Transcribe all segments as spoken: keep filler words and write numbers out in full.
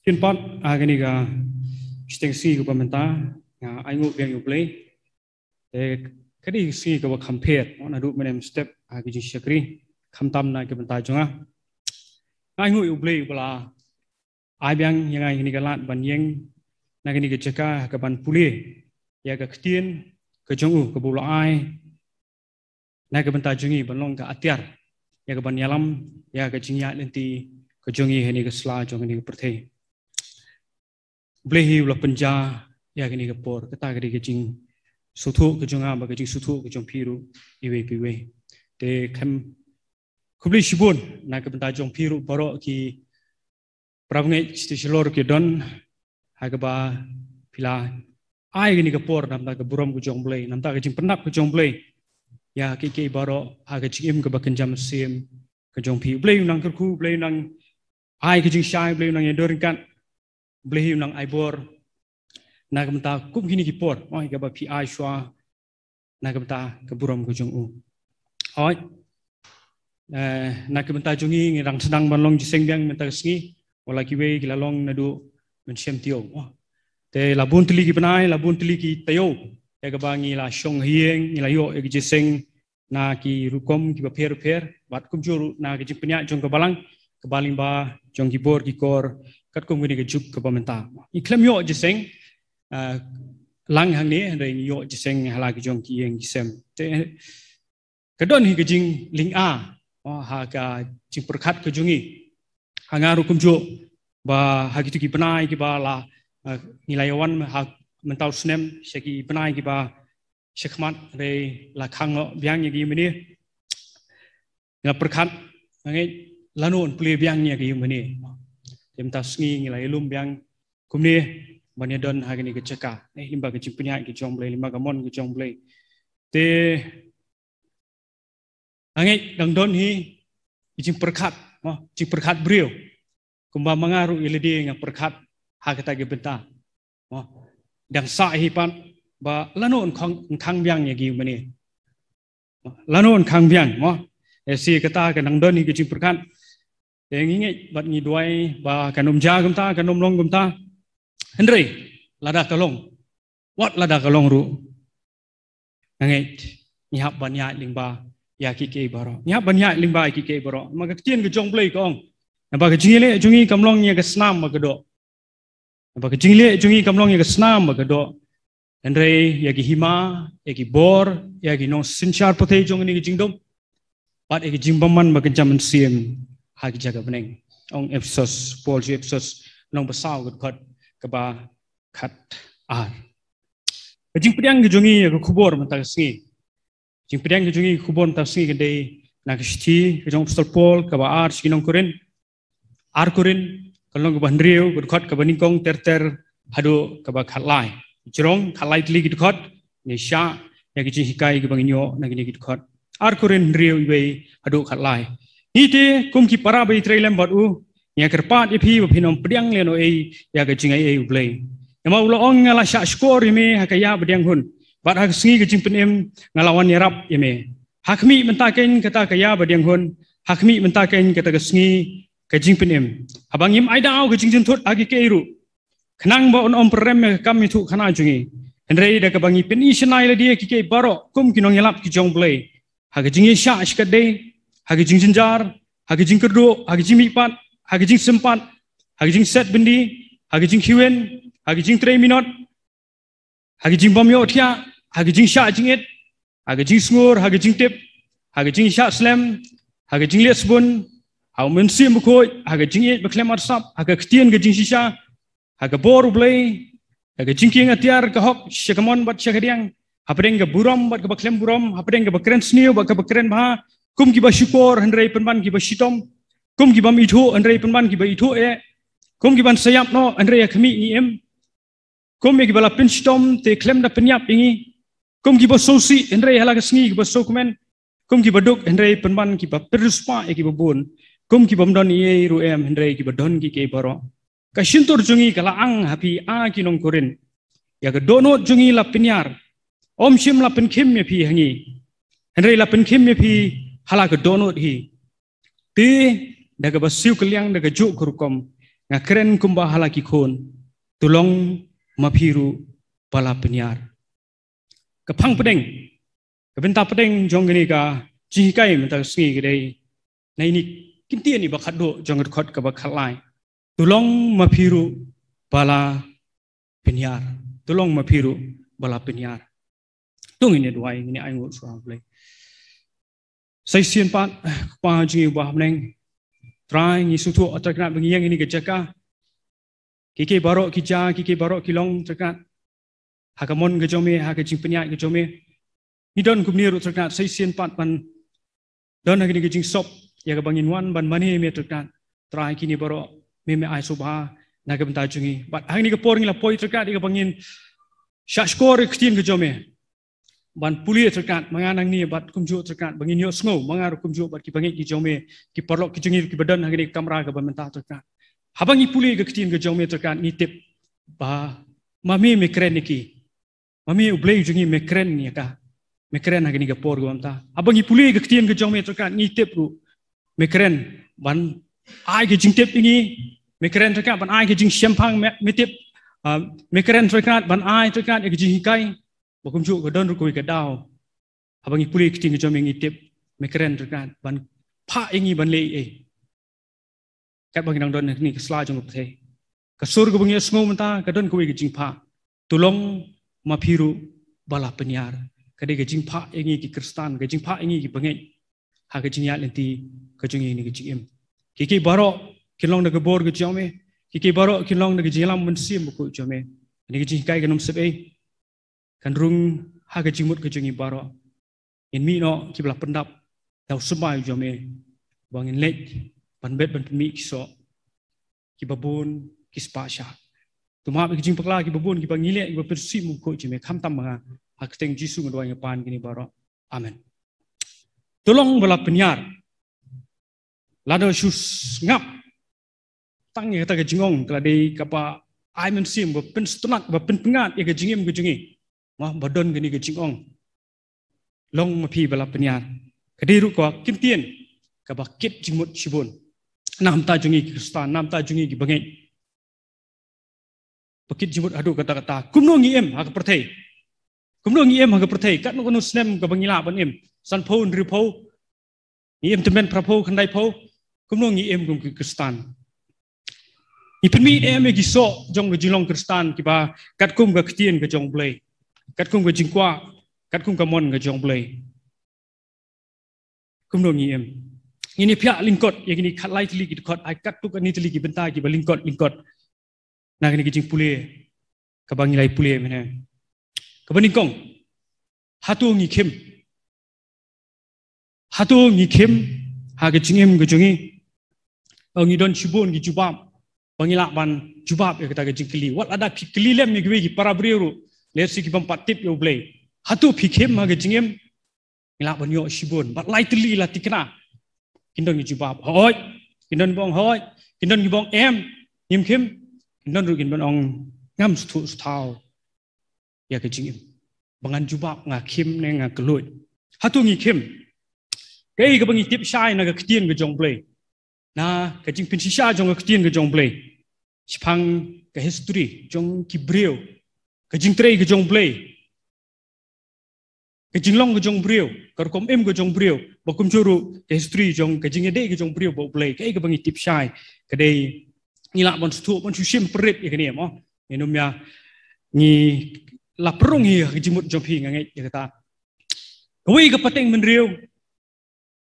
Kin pat ha kane ka shiteng sngi kaba mynta nga ai nguh biang ïa U Blei. Te ka dei ka sngi kaba kham pher, naduh mynne mynstep ha ka jingshakri, khamtam na ka bynta jong nga. Nga ai nguh ïa U Blei uba la ai biang ïa nga ïa kane ka lad ban ïeng na kane ka jaka ha kaban pule ïa ka ktien ka jong u kaba u la ai na ka bynta jong ngi ban long ka atiar ïa kaban ïalam ïa ka jingïaid lynti ka jong ngi ha kane ka sla jong kane ka pyrthei. U Blei hi u la pynja ïa kane ka por, kata ka dei ka jingsngewthuh ka jong nga bad ka jingsngewthuh ka jong phi ruh iwei pa iwei. Te khlem khublei shibun na ka bynta jong phi ruh baroh ki para bangeit shiteng shalor ki don ha kaba phi la ai kane ka por na ka bynta ka burom ka jong U Blei, na ka bynta ka jingpynap ka jong U Blei ïa kiei kiei baroh ha ka jingim kaba kynja mynsiem ka jong phi. U Blei u nang kyrkhu, U Blei u nang ai ka jingshai, U Blei u nang ïadon ryngkat, U Blei u nang ai bor na ka bynta kum kine ki por, oi, kaba phi ai shuwa na ka bynta ka burom ka jong u. Oi. Eh, na ka bynta jong ngi ngi dang sdang ban long jingïaseng biang mynta ka sngi, wat la kiwei ki la long naduh mynshem taïew. Oh. Te la bun tylli ki bnai, la bun tylli ki taïew ïa kaba ngi la shong ha ïing, ngi la ïoh ïa ki jingïaseng na ki rukom kiba pher pher, bad kumjuh ruh na ka jingpynïaid jong ka balang, ka balang lyngba jong ki bor ki kor, katkum kane ka juk kaba mynta. Ngi khlem ïoh jingïaseng, ah, lang hangne, hynrei ngi ïoh jingïaseng ha la ki jong ki ïing ki sem. Te ka don hi ka jinglynga, oh, ha ka jingpyrkhat ka jong ngi. Ha nga ruh kumjuh ba ha kito ki bnai kiba la, ah, ngi la ïawan ha mynta u snem sha ki bnai kiba shakhmat, hynrei la khang noh biang ïa ka ïing mane. Nga pyrkhat, nga ngeit lano yn plie biang ïa ka ïing mane. Te mynta sngi ngi la ïalum biang kumne ban ïadon ha kane ka jaka, eh, lyngba ka jingpynïaid ka jong U Blei, lyngba ka mon ka jong U Blei. Te nga ngeit dang don hi i jingpyrkhat, mo, jingpyrkhat briew. Kumba ma nga ruh ïa lade nga pyrkhat ha kata ka bynta, mo. Dang sah hi pat ba lano yn khang, yn khang biang ïa ka ïing mane. Lano yn khang biang, mo. Ïa shi kata ka dang don hi ka jingpyrkhat. Te ngi ngeit bad ngi duwai ba kan ym jia kumta, kan ym long kumta. Hynrei lada ka long, wat lada ka long ruh, nga ngeit ngi hap ban ïaid lyngba ïa kiei kiei baroh. Ngi hap ban ïaid lyngba ïa kiei kiei baroh. Namar ka ktien ka jong U Blei ka ong, naba ka jingïaleh jong ngi kam long ïa ka snam bad ka doh. Naba ka jingïaleh jong ngi kam long ïa ka snam bad ka doh, hynrei ïa ki hima, ïa ki bor, ïa ki nongsynshar pyrthei jong kane ka jingdum, bad ïa ki jingbymman ba kynja mynsiem ha ki jaka bneng. Ong Ephesos, Paul sha Ephesos, lynnong ba saw, ka dkhot kaba khat ar. Ka jingpdiang ka jong ngi ïa ka khubor mynta ka sngi, jingpdiang ka jong ngi ïa ka khubor mynta ka sngi ka dei na ka shithi ka jong u Apostol Paul kaba ar sha ki nong Korinth. Ar Korinth, ka lynnong kaba hynriew, ka dkhot kaba nyngkong ter ter haduh kaba khatlai. Jrong khatlai tylli ki dkhot, ngi shah ïa ki jinghikai kiba ngi ïoh na kine ki dkhot. Ar Korinth hynriew, iwei haduh khatlai. Ngi te kum ki para ba ïatrei lem bad u, ngi ïa kyrpad ïa phi ba phin ym pdiang lehnohei ïa ka jingaiei U Blei. Namar u la ong, nga la shah shkor ïa me ha ka ïa ba diang hun, bad ha ka sngi ka jingpynim nga la wan ïarap ïa me. Ha khmih mynta keiñ kata ka ïa ba diang hun, ha khmih mynta keiñ kata ka sngi ka jingpynim, haba ngim ai daw ka jingjynthut ha kiei kiei ruh, khnang ba un ym pynrem ïa ka kam ïathuhkhana jong ngi. Hynrei da kaba ngi pyni shynna ïa lade ïa kiei kiei baroh kum ki nongïalap ki jong U Blei, ha ka jingïaishah shikatdei, ha ka jingjynjar, ha ka jingkyrduh, ha ka jingmihpat, ha ka jingsympat, ha ka jingset byndi, ha ka jingkhiew win, ha ka jingtrei minot, ha ka jingbym ïohthiah, ha ka jingshah jingit, ha ka jingsngur, ha ka jingtip, ha ka jingshah slem, ha ka jingleh sbun, ha u Mynsiem Bakhuid, ha ka jingïeit ba khlem arsap, ha ka ktien ka jingshisha, ha ka bor U Blei, ha ka jingkieng atiar ka hok sha ka mon bad sha ka diang, hapdeng ka burom bad kaba khlem burom, hapdeng kaba kren sniew bad kaba kren bha, kum kiba shukor hynrei pynban kiba shitom, kum kibym ithuh hynrei pynban kiba ithuh eh, kum kiban sa ïap noh hynrei ha khmih ngi im, kum ïa kiba la pynshitom te khlem da pynïap ïa ngi, kum kiba sngewsih hynrei ha la ka sngi kiba sngewkmen, kum kiba duk hynrei pynban kiba pyrshah ïa kiba bun, kum kibym don ei ei ruh em hynrei kiba don kiei kiei baroh. Ka shyntur jong ngi ka la ang ha phi, ah ki nong Korinth. Ïa ka dohnud jong ngi la pynïar. Ym shym la pynkhim ïa phi ha ngi, hynrei la pynkhim ïa phi ha la ka dohnud hi. Te da kaba siew kylliang, da kajuh ka rukom, Nga kren kumba ha la ki khun, to long ma phi ruh ba la pynïar. Ka phang pdeng, ka bynta pdeng jong kane ka jinghikai mynta ka sngi ka dei na ine i kyntien iba khatduh jong ka dkhot kaba khatlai. To long ma phi ruh ba la pynïar. To long ma phi ruh ba la pynïar. To ngin ïa duwai, ngin ïa ainguh shuwa ha U Blei. Sa shisien pat, Kpa jong ngi uba ha bneng. Trai, ngi sngewthuh, Trai Kynrad, ba ngi ïeng ha kane ka jaka. Kiei kiei baroh ki jia, kiei kiei baroh ki long, Trai Kynrad, ha ka mon ka jong me, ha ka jingpynïaid ka jong me. Ngi don kumne ruh, Trai Kynrad, sa shisien pat ban don ha kane ka jingsop ïa kaba ngin wan ban mane me, Trai Kynrad. Trai, kine baroh me, me ai sngewbha na ka bynta jong ngi. Bad ha kane ka por ngi la poi, Trai Kynrad, ïa kaba ngin shah shkor ïa ka ktien ka jong me. Ban pule, Trai Kynrad, ma nga nangne bad kumjuh, Trai Kynrad, ba ngin ïohsngew, ma nga ruh kumjuh bad ki bangeit ki jong me, ki paralok ki jong ngi kiba don ha kane ka kamra kaba mynta, Trai Kynrad. Haba ngi pule ka ktien ka jong me, Trai Kynrad, ngi tip ba ma me, me kren ïa ki. Ma me, U Blei jong ngi, me kren ïa ka. Me kren ha kane ka por kaba mynta. Haba ngi pule ka ktien ka jong me, Trai Kynrad, ngi tip ruh me kren ban ai ka jingtip ïa ngi. Me kren, Trai Kynrad, ban ai ka jingshemphang, me, me tip. Ah, me kren, Trai Kynrad, ban ai, Trai Kynrad, ïa ka jinghikai. Ba kumjuh ka don ruh kawei ka daw, haba ngi pule ka ktien ka jong me, ngi tip me kren, Trai Kynrad, ban phah ïa ngi ban leh ei ei. Katba ngi dang don ha kane ka sla jong ka pyrthei, ka sur kaba ngi ïohsngew mynta ka don kawei ka jingphah: To long ma phi ruh ba la pynïar. Ka dei ka jingphah ïa ngi ki Khristan, ka jingphah ïa ngi ki bangeit ha ka jingïaid lynti ka jong ngi ha kane ka jingim. Kiei kiei baroh kin long da ka bor ka jong me. Kiei kiei baroh kin long da ka jingïalam mynsiem bakhuid jong me. Kane ka jinghikai kan ym sep ei, kan rung ha ka jingmut ka jong ngi baroh. Ngin mih noh kiba la pyndap da u symbai jong me, ba ngin leit ban bet ban pynmih ki soh kiba bun, ki spah shah. To map ïa ki jingpakla kiba bun kiba ngi leh, kiba pynsih mukhuid jong me, khamtam ma nga. Ha ka kyrteng Jisu nga duwai, nga pan kine baroh. Amen. To long ba la pynïar. Lada shu sngap tang ïa kata ka jingong, ka la dei kaba ai mynsiem, ba pynsngewtynnat, ba pynpyngngad ïa ka jingim ka jong ngi. Mo, ba don kane ka jingong, long ma phi ba la pynïar. Ka dei ruh ka kyntien kaba kit jingmut shibun na ka bynta jong ngi ki Khristan, na ka bynta jong ngi ki bangeit. Ba kit jingmut haduh katta katta. Kumno ngi im ha ka pyrthei? Kumno ngi im ha ka pyrthei? Katno katno snem kaba ngi lah ban im? Sanphew, hynriewphew? Ngi im tymmen phraphew, khyndaiphew? Kumno ngi im kum ki Khristan? Ngi pynmih ne em ïa ki soh jong ka jinglong Khristan kiba katkum ka ktien ka jong U Blei, katkum ka jingkwah, katkum ka mon ka jong U Blei? Kumno ngi im? Ngin ïa phiah lyngkot ïa kine khatlai tylli ki dkhot, ha katto katne tylli ki bynta kiba lyngkot lyngkot na kane ka jingpule kaba ngi la ïa pule mynne. Kaba nyngkong, hato ngi khim? Hato ngi khim ha ka jingim ka jong ngi? O, ngi don shibun ki jubab ba ngi lah ban jubab ïa kata ka jingkylli. Wat lada phi kylli lem ïa kiwei ki para briew ruh, lehse shisha ki bym pat tip ïa U Blei, hato phi khim ha ka jingim? Ngi lah ban ïoh shibun, bad lai tylli la thikna. Kin don ki jubab hooid, kin don ba ong hooid, kin don kiba ong em, ngim khim. Kin don ruh kiba ong ngam sngewthuh sngewthaw ïa ka jingim, ba ngan jubab nga khim ne nga kylluid. Hato ngi khim? Kaei kaba ngi tip shai na ka ktien ka jong U Blei, na ka jingpynshisha jong ka ktien ka jong U Blei, shaphang ka history jong ki briew, ka jingtrei ka jong U Blei, ka jinglong ka jong u briew, ka rukom im ka jong u briew, ba kumjuh ruh ka history jong ka jingïadei ka jong u briew bad U Blei. Kaei kaba ngi tip shai? Ka dei ngi lah ban sngewthuh, ban shu shim pyrshah ïa kane, mo. Ngin ym ïa, ngi la pynrung hi ha ka jingmut jong phi, nga ngeit ïa kata. Kawei ka pateng bynriew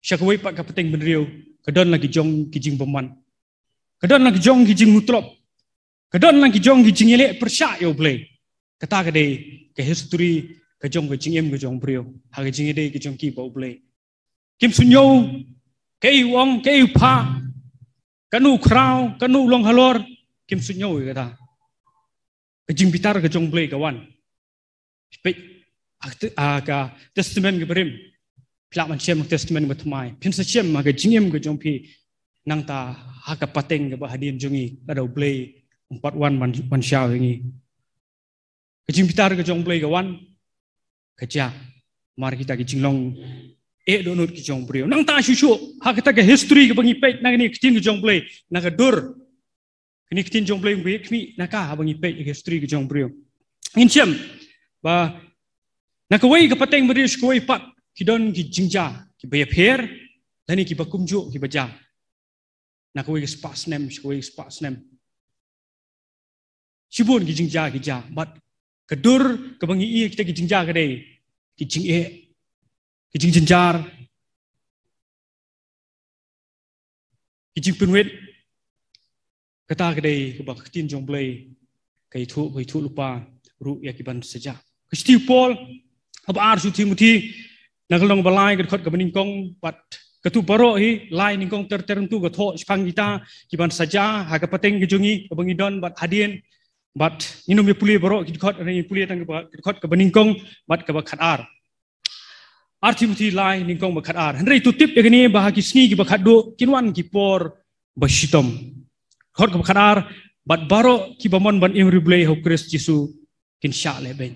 sha kawei pat ka pateng bynriew, ka don la ki jong ki jingbymman, ka don la ki jong ki jingmutlop, ka don la ki jong ki jingïaleh pyrshah ïa U Blei. Kata ka dei ka history ka jong ka jingim ka jong u briew ha ka jingïadei ka jong ki bad U Blei. Kim sngewthuh kaei u ong, kaei u phah, katno u khraw, katno u long halor. Kim sngewthuh ïa kata. Ka jingbitar ka jong U Blei ka wan. Peit, a, a, ka Testament kaba rim. Phi lah ban shem ka Testament kaba thymmai, phin sa shem ha ka jingim ka jong phi. Nangta ha ka pateng kaba hadien jong ngi, lada U Blei um pat wan ban, ban shaw ïa ngi, ka jingbitar ka jong U Blei ka wan, ka jah mar kita ki jinglong eh dohnud ki jong u briew. Nangta shuh shuh ha kata ka history kaba ngi peit na kane ka ktien ka jong U Blei, na ka dur Kane ka ktien jong U Blei ka ïakhmih na ka, haba ngi peit ïa ka history ka jong u briew, ngin shem ba na kawei ka pateng briew sha kawei pat ki don ki jingjia kiba ïapher lane kiba kumjuh kiba jia. Na kawei ka spah snem sha kawei ka spah snem, shibun ki jingjia ki jia, bad ka dur kaba ngi ïohi ïa kita ki jingjia ka dei ki jingeh, ki jingjynjar, ki jingpynwit. Kata ka dei kaba ka ktien jong U Blei ka ïathuh, ka ïathuh lypa ruh ïa ki ban sa jia. Ka shithi u Paul kaba ar sha u Timothi, na ka lynnong ba lai, ka dkhot kaba nyngkong bad katu baroh hi, lai, nyngkong, ter ter, hangtu ka thoh shaphang kita ki ban sa jia ha ka pateng ka jong ngi kaba ngi don bad hadien. Bad ngin ym ïa pule baroh ki dkhot, ngin pule tang ka dkhot kaba nyngkong bad kaba khatar. Ar Timothi lai, nyngkong bad khatar. Hynrei to tip ïa kane ba ha ki sngi kiba khatduh kin wan ki por ba shitom. Dkhot kaba khatar, bad baroh kiba mon ban im riewblei ha u Khrist Jisu kin shah lehbeiñ.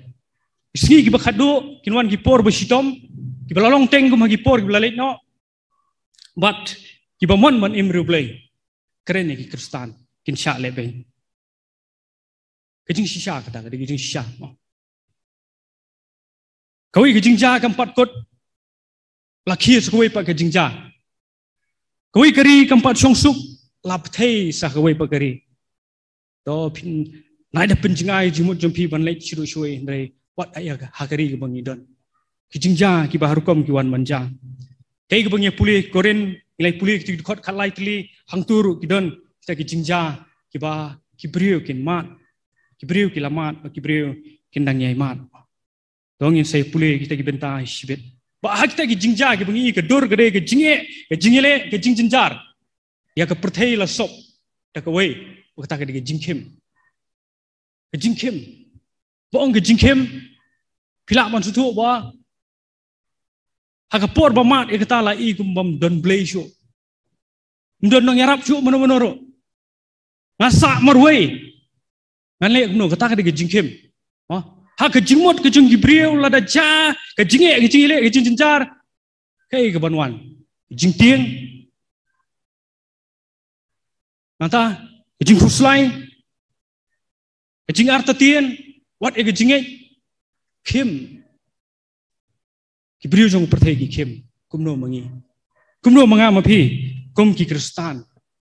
Ki sngi kiba khatduh kin wan ki por ba shitom, kiba la long teng kum ha ki por kiba la leit noh. Bad kiba mon ban im riewblei, kren ïa ki Khristan, kin shah lehbeiñ. Ka jingshisha kata, ka dei ka jingshisha. Kawei ka jingjia kam pat kut la khie sa kawei pat ka jingjia. Kawei ka ri kam pat shong suk la pynthei sa kawei pat ka ri. To phin, nai da pynjngai jingmut jong phi ban leit shuh shuh, hynrei wat ïa ka ha ka ri kaba ngi don, ki jingjia kiba ha rukom ki wan ban jia. Kaei kaba ngi pule Korinth, ngi la pule ki dkhot khatlai tylli, hangtu ruh ki don kita ki jingjia kiba ki briew kin mad, ki briew ki la mad, ki briew kin dang ïai mad. To ngin sa pule kita ki bynta shibit. Ba ha kita ki jingjia kiba ngi ïohi ka dur ka dei ka jingeh, ka jingïaleh, ka jingjynjar. Ïa ka pyrthei la sop da kawei, ba kata ka dei ka jingkhim. Ka jingkhim. Ba ong ka jingkhim, phi lah ban sngewthuh ba ha ka por ba mad ïa kata la i kum bym don Blei shuh. Ym don nongïarap shuh mano mano ruh. Nga sah marwei. Ngan leh kumno, kata ka dei ka jingkhim. Ha? Ha ka jingmut ka jong ki briew lada jia ka jingeh, ka jingïaleh, ka jingjynjar, kaei kaban wan? Jingtieng. Nangta ka jingkhuslai, ka jingartatien, wat ïa ka jingngeit. Khim. Ki briew jong u pyrthei ki khim. Kumno ma ngi? Kumno ma nga ma phi? Kum ki Khristan,